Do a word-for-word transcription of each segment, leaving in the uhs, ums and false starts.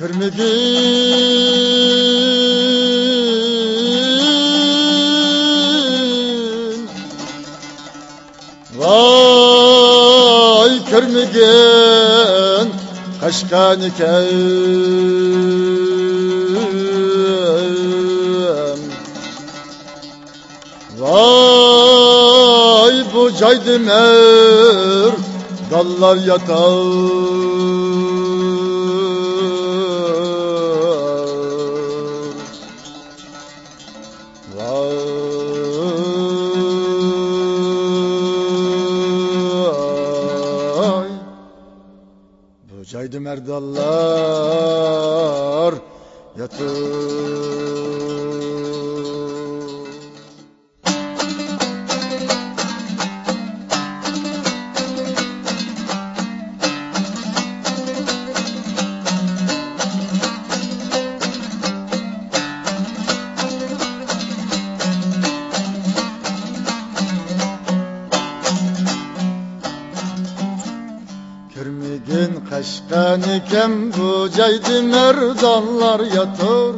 كۆرمىگىن، ۋاي كۆرمىگىن قەشقەرنىكەم. ۋاي بۇ جايدا مەردانلار ياتار. ۋاي بۇ جايدا مەردانلار ياتىدۇ. كۆرمىگىن قەشقەرنىكەم، بۇ جايدا مەردانلار ياتۇر.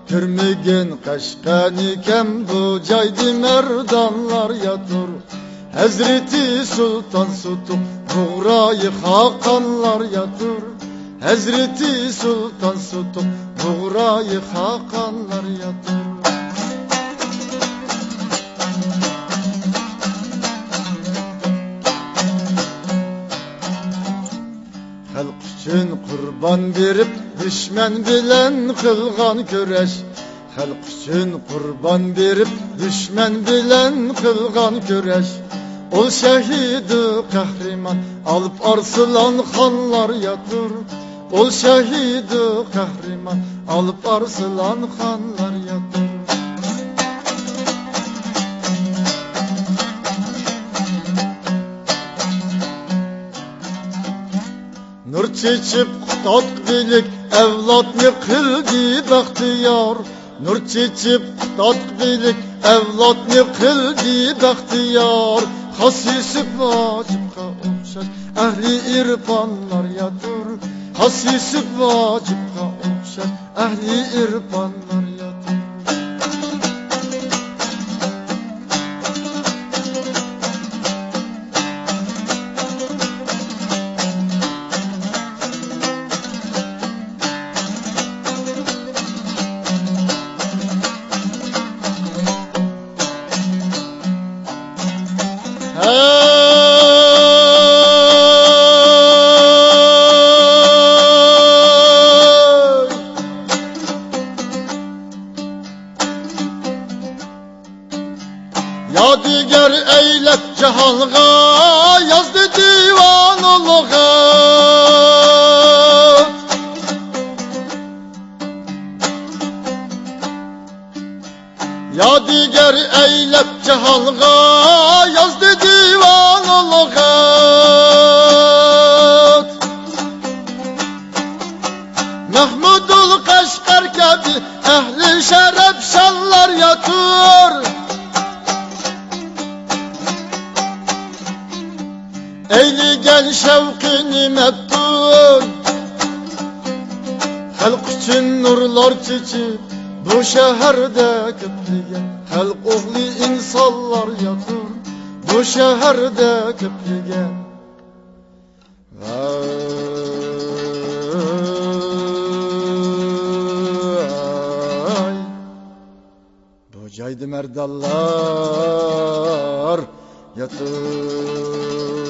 كۆرمىگىن قەشقەرنىكەم، بۇ جايدا مەردانلار ياتۇر. ھەزرىتى سۇلتان سۇتۇق، بۇغرايى خاقانلار ياتۇر. ھەزرىتى سۇلتان سۇتۇق، بۇغرايى خاقانلار ياتۇر. خەلق ئۈچۈن قۇربان بېرىپ، دۈشمەن بىلەن قىلغان كۈرەش. خەلق ئۈچۈن قۇربان بېرىپ، دۈشمەن بىلەن قىلغان كۈرەش. ئۇل شەھىدى قەھرىمان ئالىپ ئارسلان خانلار ياتۇر. ئۇل شەھىدى قەھرىمان ئالىپ ئارسلان خانلار ياتۇر. نۇر چېچىپ قۇتادغۇ بىلىك ئەۋلادنى قىلدى بەختىيار. نۇر چېچىپ قۇتادغۇ بىلىك ئەۋلادنى قىلدى بەختىيار. خاس يۈسۈپ ۋاجىپقا ئوخشاش ئەھلى ئىرپانلار ياتۇر. خاس يۈسۈپ ۋاجىپقا ئوخشاش ئەھلى ئىرپانلار ياتىدۇ. ھەي! يادىگەر ئەيلەپ جاھانغا يازدى دىۋانۇ لۇغەت. يادىگەر ئەيلەپ جاھانغا يازدى دىۋانۇ لۇغەت. مەھمۇدۇل قەشقەر كەبى ئەھلى شەرەپ شانلار ياتۇر. ئەيلىگەن شەۋقى نېمەتتۇر. خەلق ئۈچۈن نۇرلار چېچىپ، بۇ شەھەردە كۆپلىگەن خەلق ئوغلى ئىنسانلار ياتۇر. بۇ شەھەردە كۆپلىگەن. ۋاي. بۇ جايدا مەردانلار ياتىدۇ.